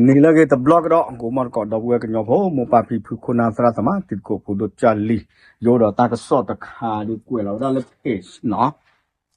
နံၤလၢအဂ့ၤတဘျီကဒီး ကိးမီၢ်တကိး ဒီပုၢ်ဝဲၢ်ကညီဖိ မိၢ်ပၢ်ဖံဖု ခိၣ်နၢ်သရၣ်သမါ တံၤသကိးဖိဒိၣ်ကၢ်လံၤ, ယအိၣ်ဒီးတၢ်ကစီၣ်တခါဒီး ကွဲးလီၤဝဲဒၣ်လၢ page နီ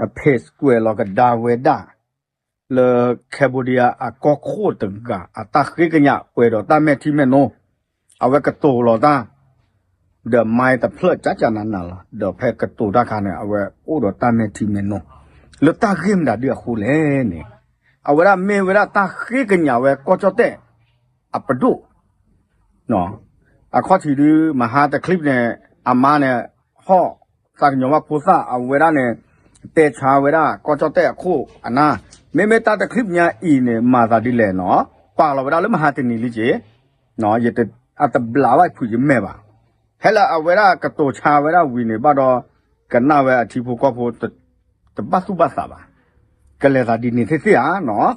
ၤ, page ကွဲးလီၤကဒါဝဲဒၣ် လၢ Cambodia အကီၢ်ခိၣ်တဂၤ အတၢ်ဃ့ကညးပှဲၤဒီးတၢ်မဲာ်ထံမဲာ်နိ, အဝဲကတိၤလီၤတၢ် ဒီးမၤတဖျၢၣ်ကကနးနးလီၤ, ဒီးဖဲကတိၤတၢ်ခါန့ၣ် အဝဲအိၣ်ဒီးတၢ်မဲာ်ထံမဲာ်နိ လၢတၢ်ဂ့ၢ်မတၤဒုအဃိလဲၣ်န့ၣ်, အဝဲဒၣ်မ့ၢ်ဝဲဒၣ်တၢ်ဃ့ကညးဝဲကီၢ်ကၠီၣ်တဲၣ် အပဒိၣ် အခီၣ်ထံးဒု မဟါတချံးန့ၣ် အမါန့ၣ် ဟီၣ် သးကညီၤဘၣ်ဖိသၣ် အဝဲဒၣ်န့ၣ် တဲဆါဝဲဒၣ် ကီၢ်ကၠီၣ်တဲၣ်အခိၣ်အနၢ်, မ့မ့ၢ်တၢ်တချံးညါအံၤန့ၣ် မၤသးဒ်လဲၣ်နီၤ, ပာ်လီၤဝဲဒၣ်လၢမဟါတနံၤလံက့ၤ, အတဘျးဘၣ်ဖုးယမဲာ်ဘၣ်, ဖဲလၢအဝဲဒၣ်ကတိၤဆါဝဲဒၣ်ဝံၤန့ၣ် ဘၣ်ဒီး ကနၣ်ဝဲအထံဖိကီၢ်ဖိ တဘၣ်သူၣ်ဘၣ်သးဘၣ်, ကလဲၤသးဒ်န့ၣ်သ့ၣ်သ့ၣ်ဧါနီၤ,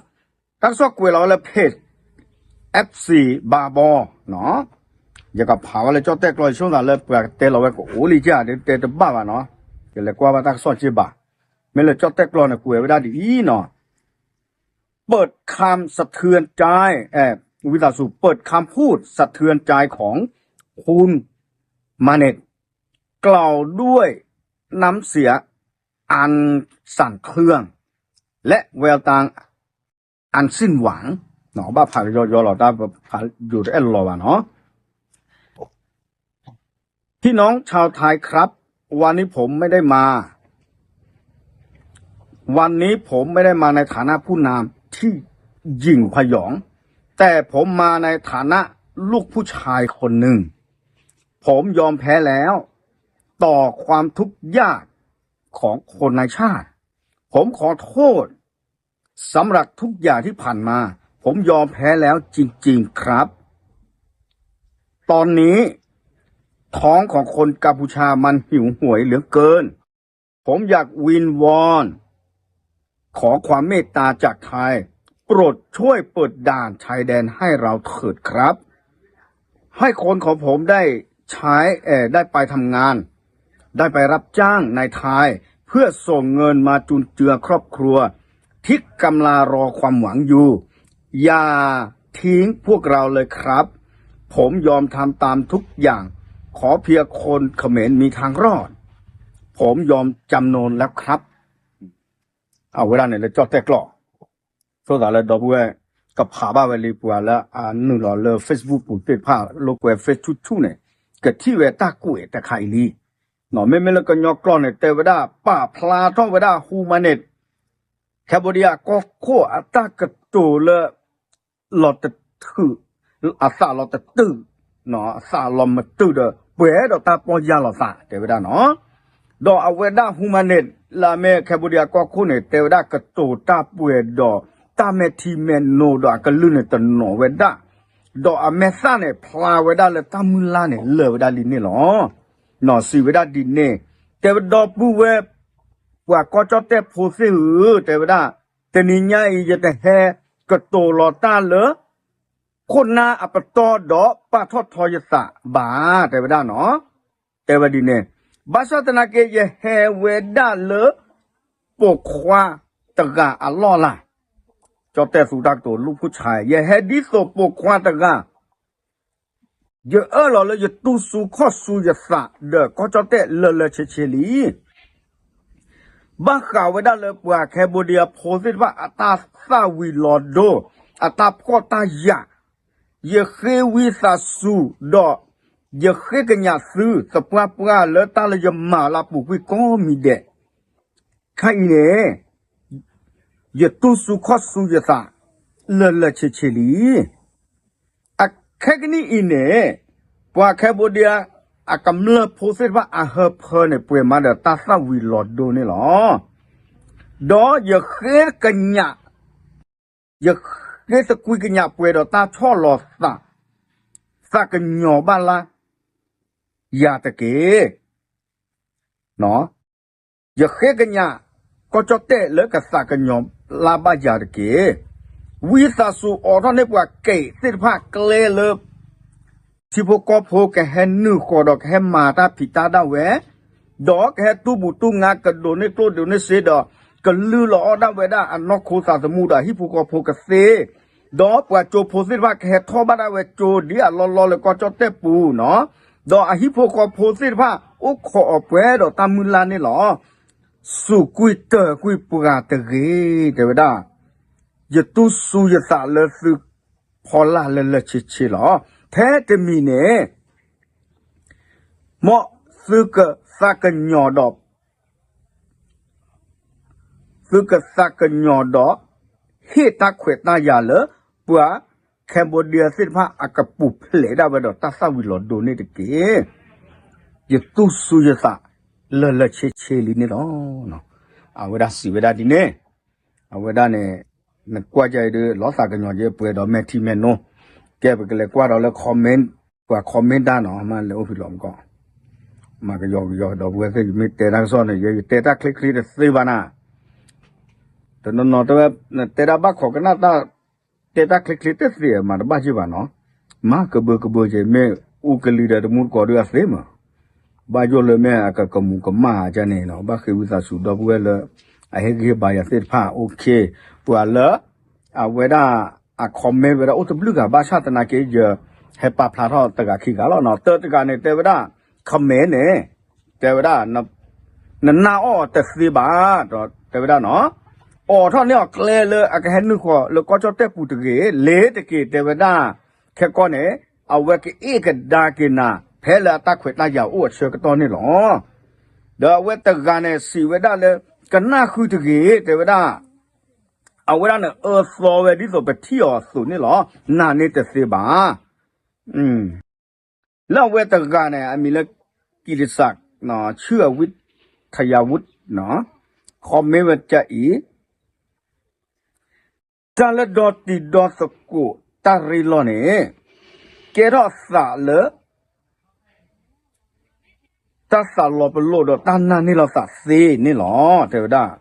တၢ်ကစီၣ်ကွဲးလီၤဝဲလၢ page FC ဘၣ်ဘီနီၤ, ယကဖးဝဲလၢကၠီၣ်တဲၣ်ကျိာ် ယဆိကမိၣ်လၢပှၤကတဲလီၤဝဲကအိၣ်လံကၢ် တဲတဘၣ်ဘၣ်နီၤ, ယလဲၤကွၢ်ဘၣ်တၢ်ကစီၣ်က့ဘၣ်, မ့ၢ်လၢကၠီၣ်တဲၣ်ကျိာ်န့ၣ် ကွဲးဝဲဒၣ်ဒ်အံၤနီၤ, เปิดคำสะเทือนใจ เอ่อ ဝံသးစူၤ เปิดคำพูดสะเทือนใจของคุณ มาเนต กล่าวด้วยน้ำเสียงอันสั่นเครือ และแววตาอันสิ้นหวัง ဘၣ်ဖးကယီယီလီၤ တၢ်ဖးယိၤတအဲၣ်လီၤဘၣ်နီၤ พี่น้องชาวไทยครับ วันนี้ผมไม่ได้มา วันนี้ผมไม่ได้มาในฐานะผู้นำที่ยิ่งพยอง แต่ผมมาในฐานะลูกผู้ชายคนหนึ่ง ผมยอมแพ้แล้ว ต่อความทุกข์ยากของคนในชาติ ผมขอโทษ สำหรับทุกอย่างที่ผ่านมา ผมยอมแพ้แล้วจริงๆครับ ตอนนี้ท้องของคนกัมพูชามันหิวโหยเหลือเกิน ผมอยากวิงวอนขอความเมตตาจากไทย โปรดช่วยเปิดด่านชายแดนให้เราเถิดครับ ให้คนของผมได้ใช้เอ่อได้ไปทำงาน ได้ไปรับจ้างในไทย เพื่อส่งเงินมาจุนเจือครอบครัวที่กำลังรอความหวังอยู่ อย่าทิ้งพวกเราเลยครับ ผมยอมทำตามทุกอย่าง ขอเพียงคนเขมรมีทางรอด ผมยอมจำนนแล้วครับ အဝဲဒၣ်န့ၣ်လၢကၠီၣ်တဲၣ်ကျိာ် ဆိသးလၢဒီပုၢ်ဝဲၢ် ကဖးဘၣ်ဝဲလံ ပှၤလၢအနုာ်လီၤလၢ Facebook ပူၤသ့ၣ်တဖၣ် လိာ်ကွဲ Facebook ဆူၣ်ဆူၣ်န့ၣ် ကထံၣ်ဝဲတၢ်ကွဲးတခါအံၤလံ. မ့မ့ၢ်လၢကညီကျိာ်န့ၣ် တဲဝဲဒၣ် ပာ်ဖျါထီၣ်ဝဲဒၣ် ဟူမၤန့ၣ် Cambodia ကီၢ်ခိၣ်အတၢ်ကတိၤလၢ လီၤတထုး အသးလီၤတတုာ် အသးလီၤမတုာ်ဒီး ပှဲၤဒီးတၢ်ပီၢ်ယၢ်လီၤသး တဲဝဲဒၣ်နီၤ. ဒီးအဝဲဒၣ် ဟူမၤန့ၣ် လၢအမ့ၢ် Cambodia ကီၢ်ခိၣ်န့ၣ် တဲဝဲဒၣ်ကတိၤတၢ်ပှဲၤဒီး တၢ်မဲာ်ထံမဲာ်နိဒီးအကလုၢ်န့ၣ်တနီၤဝဲဒၣ်, ဒီးအမဲာ်သၣ်န့ၣ် ဖျါဝဲဒၣ်လၢတၢ်မုၢ်လၢ်န့ၣ် လၢာ်ဝဲဒၣ်လံန့ၣ်လီၤ. နီၤ စံးဝဲဒၣ်ဒ်န့ၣ်, တဲဝဲဒီပုၢ်ဝဲၢ် ပှၤကီၢ်ကၠီၣ်တဲၣ်ဖိသ့ၣ်ဧၢ, တဲဝဲဒၣ် တနံၤညါအံၤ ယတဟဲကတိၤလီၤတၢ်လၢ ခိၣ်နၢ်အပတီၢ်ဒီးပာ်ထီၣ်ထီယသးဘၣ်, တဲဝဲဒၣ်နီၤ. တဲဝဲဒ်န့ၣ်, ဘၣ်ဆၣ်သနာ်က့ ယဟဲဝဲဒၣ်လၢ ပိာ်ခွါတဂၤအလီၢ်လၢ်, ကၠီၣ်တဲၣ်သူတၢ်ကတိၤ လူၢ်ဖူၣ်ဆါ, ယဟဲဒ်သိးပိာ်ခွါတဂၤ ယအၢၣ်လီၤလၢယတူၢ်ဆူၣ်ခီၣ်ဆူၣ်ယသး ဒီးကီၢ်ကၠီၣ်တဲၣ်လၢလၢဆ့ဆ့လံ. ဘၣ်ဃးဝဲဒၣ်လၢပှၤ Cambodia ဖိသ့ၣ်တဖၣ်အတၢ်သၣ်ဝံၤလီၤဒိ, အတၢ်ဖှီၣ်တၢ်ယာ်, ယဃ့ဝံသးစူၤဒီး ယဃ့ကညးသုသပှၢ်ပှၢ်လၢတၢ်လၢယမၤလၢပူၤကွံာ်ကိးမံၤဒဲး ခါအံၤန့ၣ် ယတူၢ်ဆူၣ်ခီၣ်ဆူၣ်ယသး လၢလၢဆ့ဆ့လံ. အခဲကနံၣ်အံၤန့ၣ် ပှၤ Cambodia အကမျၢၢ်ဖိသ့ၣ်တဖၣ်အဟၢဖၢန့ၣ် ပှဲၤမးဒီးတၢ်သၣ်ဝံၤလီၤဒိန့ၣ်လီၤ. ဒီးယဃ့ကညး, ယဃ့သကွံာ်ကညးပှဲၤဒီးတၢ်ဆီၣ်လီၤသး, သးကညီၤဘၣ်လၢယၤတက့ၢ်. ယဃ့ကညး ကီၢ်ကၠီၣ်တဲၣ်လၢကသးကညီၤလၢ်ဘၣ်ယၤတက့ၢ်. ဝံသးစူၤအိးထီၣ်န့ၢ်ပှၤကဲးသ့ၣ်တဖၣ်ကျဲလၢ ထံဖိကီၢ်ဖိကဟဲနုာ်ဃီၤဒီးကဟဲမၤတၢ်ဖံးတၢ်ဒၣ်ဝဲ, ဒီးကဟဲတူၢ်ဘူၣ်တူၢ်ငါကဒိးန့ၢ်ကျိၣ်ဒိးန့ၢ်စ့ဒီး ကလုၢ်လီၤအီၣ်ဒၣ်ဝဲဒၣ်အနီၢ်ခိသးသမူဒီးဟံၣ်ဖိဃီဖိကသ့ ဒီးပှၤကၠိဖိသ့ၣ်တဖၣ်ကဟဲထီၣ်ဘၣ်ဒၣ်ဝဲကၠိဒ်အလီၢ်လီၢ်လၢကီၢ်ကၠီၣ်တဲၣ်ပူၤနီၤ, ဒီးအဟံၣ်ဖိဃီဖိသ့ၣ်တဖၣ်အိၣ်ခိးအီၤပှဲၤဒီးတၢ်မုၢ်လၢ်န့ၣ်လီၤ. စူးကွံာ်တၢၤကွံာ်ပှၤတဂ့ၤ တဲဝဲဒၣ်, ယတူၢ်စူၤယသးလၢသုဖီလာ်လၢလၢဆ့ဆ့လီၤ. ထဲတမံၤန့ၣ် မ်သုကသးကညီၤဒီး သုကသးကညီၤဒီး ဟ့ၣ်တၢ်ခွဲးတၢ်ယာ်လၢ ပှၤ Cambodia သ့ၣ်တဖၣ်အကပူၤဖျဲးဒၣ်ဝဲဒီးတၢ်သၣ်ဝံၤလီၤဒိန့ၣ်တက့ၢ်. ယတူၢ်စူၤယသးလၢလၢဆ့ဆ့လံန့ၣ်လီၤ. အဝဲဒၣ်စံးဝဲဒၣ်ဒ်န့ၣ်, အဝဲဒၣ်န့ၣ် နကွၢ်ကဒီး လီၤသးကညီၤက့ၤပှဲၤဒီးမဲာ်ထံမဲာ်နိ, ကဲပကလဲၤကွၢ်ဒီးလၢ comment, ပှၤ comment တၢ်နီၤ မ့ၢ်လဲၤအိၣ်ဖဲလီၤမကီၢ်, မၤကယီကယီဒီပုၢ်ဝဲၢ်သ့ၣ် ယမ့ၢ်တဲတၢ်ကစီၣ်န့ၣ် ယဲယတဲတၢ်ချ့ချ့တသ့ဘၣ်နၤ, တနီၤနီၤတဲဝဲ နတဲဒၣ်ဘၣ်ခိးကနၣ်တၢ်, တဲတၢ်ချ့ချ့တသ့မၤတဘၣ်က့ဘၣ်နီၤ, မၤကဘၢကဘၢက့ၤ မ့ၢ်အူကလံၤဒီးတမူတကိးဒုးအသ့မး, ဘၣ်ယိၣ်လၢမ့ၢ်အကကမူၤကမၣ်ဧါန့ၣ်နီၤ, ဘၣ်ဃ့ဝံသးစူၤဒီပုၢ်ဝဲၢ်လၢ အဟ့ၣ်ဂံၢ်ဟ့ၣ်ဘါယၤသ့ၣ်တဖၣ် okay, ပှၤလၢ အဝဲဒၣ် အ comment ဝဲဒၣ်အိၣ်တဘျုးဂၤ ဘၣ်ဆၣ်သနာ်က့ ယဟဲပာ်ဖျါထီၣ်တဂၤခံဂၤလီၤနီၤ, တၢတဂၤန့ၣ် တဲဝဲဒၣ် comment န့ၣ် တဲဝဲဒၣ် နနၢ်အီၣ်အီၤတသ့ဘၣ်, တဲဝဲဒၣ်နီၤ, အိးထီၣ်န့ၢ်အီၤကျဲလၢအကဟဲနုာ်ဃီၤလၢကီၢ်ကၠီၣ်တဲၣ်ပူၤတဂ့ၤ, လ့ၤတက့ၤ တဲဝဲဒၣ်, ခဲကီၢ်န့ၣ် အဝဲကအ့ၣ်ကဒါက့ၤနၤ ဖဲလၢအတၢ်ခွဲးတၢ်ယာ်အိၣ်အဆၢကတီၢ်န့ၣ်လီၤ. ဒီးအဝဲတဂၤန့ၣ် စံးဝဲဒၣ်လၢ ကနၣ်ဃုာ်တဂ့ၤ တဲဝဲဒၣ်, အဝဲဒၣ်န့ၣ် အၢသီဝဲဒ်သိးပထံၣ်အီၤအသိးန့ၣ်လီၤ, နၤန့ၣ်တသ့ဘၣ်. လၢအဝဲတဂၤန့ၣ် အမံၤလၢ ကံၣ်တစး ဆူၣ်အဝံၣ် ထယၤဝံၣ် comment ဝဲကအံၤ, တၢ်လၢဒီတံၤဒီသကိးတၢ်ရ့လိာ်န့ၣ် ကဲထီၣ်သးလၢ တၢ်သးလီၤပလိာ်ဒီးတၢ်နာ်န့ၢ်လီၤသးသ့န့ၣ်လီၤ, တဲဝဲဒၣ်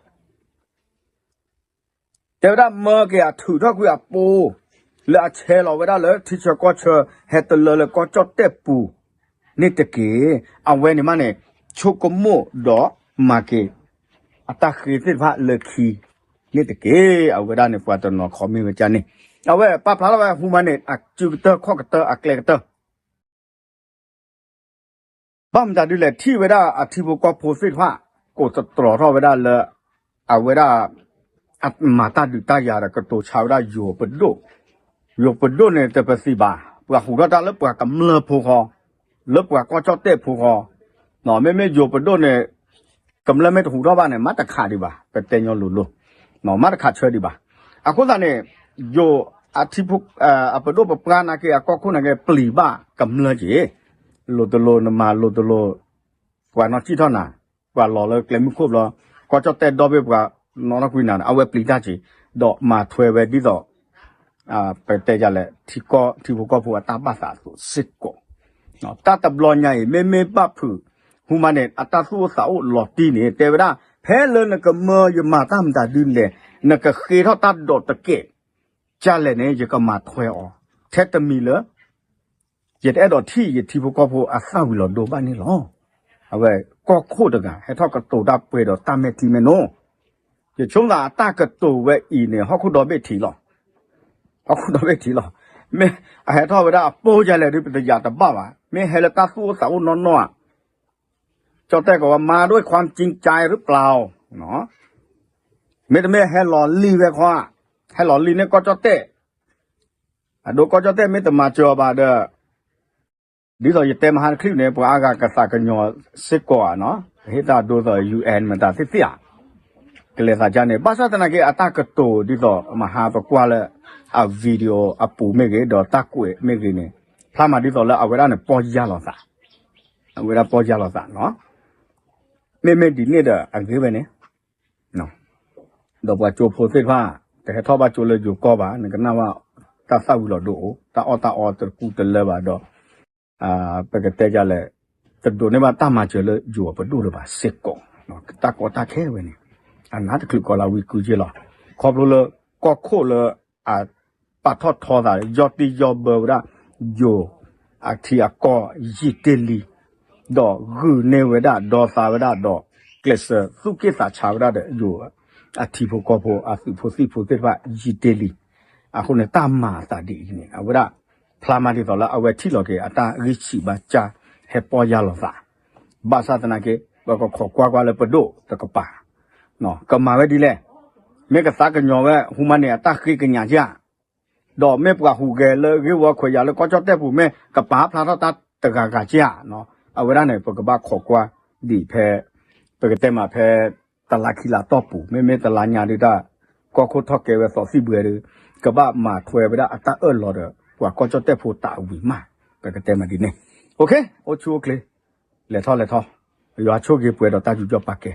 တဲဝဲဒၣ်မၢက့ၤအထုးထီၣ်ကွံာ်အပူၤ လၢအဆဲးလီၤဝဲဒၣ်လၢထံဆၢကီၢ်ဆၢ ဟဲတလၢလၢကီၢ်ကၠီၣ်တဲၣ်ပူၤန့ၣ်တက့ၢ်. အဝဲန့ၣ်မးန့ၣ် ဆိကမိၣ်ဒီးမၤက့ၤ အတၢ်ဃ့သ့ၣ်တဖၣ်လၢခံန့ၣ်တက့ၢ်. အဝဲဒၣ်န့ၣ် ပှၤတနီၤ comment ဝဲဒ်န့ၣ်, အဝဲပာ်ဖျါထီၣ်ဝဲဟူမးန့ၣ် အစုကတၢၢ်ခီၣ်ကတၢၢ်အကျဲကတၢၢ် ဘၣ်မတၤဒုလဲၣ် ထံၣ်ဝဲဒၣ်အထံဖိကီၢ်ဖိသ့ၣ်တဖၣ် ကိးသတြီၤထီၣ်ဝဲဒၣ်လၢ အဝဲဒၣ် အမၤတၢ်ဒုးတၢ်ယၤဒီးကတိၤဆါဝဲဒၣ်ယိၤပဒိၣ်, ယိၤပဒိၣ်န့ၣ်တပသံၣ်ဘၣ်, ပှၤဟူးထီၣ်တၢ်လၢပှၤကမျၢၢ်ဖိဃီ, လၢပှၤကီၢ်ကၠီၣ်တဲၣ်ဖိဃီ, မ့မ့ၢ်ယိၤပဒိၣ်န့ၣ် ကမျၢၢ်မ့ၢ်တဟူးထီၣ်ဘၣ်န့ၣ် မၤတခးဒံးဘၣ်, ပတဲညီလိၤလိၤ, မၤတခးဆၢဒံးဘၣ်. အဃိသတးန့ၣ် ယိၤအထံဖိ အပဒိၣ်ပပှၢ်နာ်က့ အကီၢ်ခိၣ်နာ်က့ ပျံၤဘၣ်ကမျၢၢ်က့ၤ, လိၤတလိၤနမၤလိၤတလိၤ, ပှၤနီၢ်ကံၣ်ထီၣ်နၤ, ပှၤလီၤလၢကျဲမုၢ်ခိၣ်ဘျီ, ကီၢ်ကၠီၣ်တဲၣ်ဒီဘ့ၣ်ပှၤနီၣ်ထီၣ်ကွံနၤန့ၣ် အဝဲပျံၤတၢ်က့ၤ, ဒီးမၤထွဲဝဲဒ်သိး ပတဲယၤလဲၣ် ထံကီၢ်ထံဖိကီၢ်ဖိအတၢ်ဘၣ်သးအသိးစ့ၢ်ကီး, တၢ်တဘျီညါအံၤ မ့မ့ၢ်ဘၣ်ဖုး ဟူမးန့ၣ် အတၢ်သူၣ်အိၣ်သးအိၣ်လီၤတံၢ်န့ၣ် တဲဝဲဒၣ် ဖဲလၢနကမၢယမၤတၢ်မတၤဒုလဲၣ်, နကဃ့ထီၣ်တၢ်ဒိးတကဲး ကလဲၣ်န့ၣ် ယကမၤထွဲအီၤ, ထဲတမံၤလၢ ယတအဲၣ်ဒိးထံၣ်ယထံဖိကီၢ်ဖိအသၣ်ဝံၤလီၤဒိဘၣ်န့ၣ်လီၤ. အဝဲကီၢ်ခိၣ်တဂၤ ဟဲထီၣ်ကတိၤတၢ်ပှဲၤဒီးတၢ်မဲာ်ထံမဲာ်နိ, ယဆိကမိၣ်အတၢ်ကတိၤဝဲအံၤန့ၣ် ဟီၣ်ခိၣ်ဒီဘ့ၣ်ထံးလီၤ, ဟီၣ်ခိၣ်ဒီဘ့ၣ်ထံးလီၤ. မ့ၢ်အဟဲထီၣ်ဝဲဒၣ်အပိၢ်ယၤလဲၣ်ဒုး ပတယာ်တဘၣ်ဘၣ်, မ့ၢ်ဟဲလၢတၢ်သူၣ်အိၣ်သးအိၣ်နီၢ်နီၢ်ဧါ, ကၠီၣ်တဲၣ်ကိးဝဲ မၤဒိၣ်ခွါကၠံကၠဲရပျီ, မ့တမ့ၢ်ဟဲလီၤလံဝဲခီ, ဟဲလီၤလံန့ၣ်ကီၢ်ကၠီၣ်တဲၣ် အဒိကီၢ်ကၠီၣ်တဲၣ်မ့ၢ်တမၤစၢၤအီၤဘၣ်ဒီး, ဒ်သိးယတဲမဟါတချုးန့ၣ် ပှၤအါဂၤကသးကညီၤစ့ၢ်ကီးဧါနီၤ, ဟ့ၣ်တၢ်ဒိသိး ယူဢၣ်မတၤသ့ၣ်သ့ၣ်ဧါ, ကလဲၤသးကါန့ၣ် ဘၣ်ဆၣ်သနာ်က့ အတၢ်ကတိၤဒ်သိးမဟါပကွၢ်လၢ အ video အပူၤမ့ၢ်ဂ့ၤ ဒီးတၢ်ကွဲးမ့ၢ်ဂ့ၤန့ၣ် ဖျါမးဒ်သိးလၢအဝဲဒၣ်န့ၣ် ပီၢ်ယၢ်လီၤသး, အဝဲဒၣ်ပီၢ်ယၢ်လီၤသးနီၤ, မ့မ့ၢ်ဒ်န့ၣ်ဒီးအဂ့ၢ်ဝဲန့ၣ် ဒီးပှၤကၠိဖိသ့ၣ်တဖၣ် တဟဲထီၣ်ဘၣ်ကၠိလၢယိၤကီၢ်ဘၣ်, နကနၣ်ဘၣ် တၢ်သၣ်ဝံၤလီၤဒိအိၣ်, တၢ်အီၣ်တၢ်အီတကူတလၢဘၣ်ဒီး ပကတဲဒ်လဲၣ်, တဒိးန့ၢ်ဘၣ်တၢ်မၤစၢၤလၢယိၤအပဒိၣ်လၢၤဘၣ်စ့ၢ်ကီး, တၢ်ကီတၢ်ခဲဝဲန့ၣ် အနးတချုးကီးလၢဝံကုက့လီၤ. ခီဖျိလၢ ကီၢ်ခိၣ်လၢ အပာ်ထီၣ်ထီသး ယီၢ်တံၢ်ယီၢ်ဘၢဝဲဒၣ် ယိၤ အထံအကီၢ်ယံာ်တ့ၢ်လံ, ဒီးဂုာ်န့ၢ်ဝဲဒၣ် ဒီသးဝဲဒၣ်ဒီး ကျဲးစၢးသူၣ်က့ၣ်သးဆးဝဲဒၣ်ဒီး ယိၤအထံဖိကီၢ်ဖိ အသုးဖိသံၣ်ဖိသ့ၣ်တဖၣ်ယံာ်တ့ၢ်လံ. အဃိန့ၣ် တၢ်မၤအသးဒ်အံၤန့ၣ် အဝဲဒၣ် ဖျါမးဒ်သိးလၢအဝဲထံၣ်လီၤက့ၤအတၢ်ဂံၢ်ဆံးဘါစၢ် ဟဲပီၢ်ယၢ်လီၤသး, ဘၣ်ဆၣ်သနာ်က့ ပကခိးကွၢ်ကွၢ်လၢပဒိၣ်တကပၤ ကမၤဝဲဒ်လဲၣ်, မ့ၢ်ကသးကညီၤဝဲ ဟူမါန့ၣ် အတၢ်ဃ့ကညးဧါ, ဒီးမ့ၢ်ပှၤဟူးဂဲၤလၢဂ့ၢ်ဝီခွဲးယာ်လၢကီၢ်ကၠီၣ်တဲၣ်ပူၤ မ့ၢ်ကပာ်ဖျါထီၣ်တၢ်တဂၤဂၤဧါ, အဝဲဒၣ်န့ၣ် ပကဘၣ်ခိးကွၢ်ဒ်ဖဲ ပကတဲမးဖဲ တလါခံလါတီၢ်ပူၤ မ့မ့ၢ်တလါညါဒုးတၢ် ကီၢ်ခိၣ်ထီၣ်ကဲဝဲသီသံၣ်ဘှဲဒုး ကဘၣ်မၤထွဲဝဲဒၣ်အတၢ်အၢၣ်လီၤဒီး ပှၤကီၢ်ကၠီၣ်တဲၣ်ဖိတၢ်အဝံၤမး ပကတဲမးဒ်န့ၣ်, အိၣ်ဆူၣ်အိၣ်ချ့ လဲၤထီၣ်လဲၤထီၣ်, ယွၤဆိၣ်ဂ့ၤပှဲၤဒီးတၢ်ယူးယီၣ်ပာ်ကဲ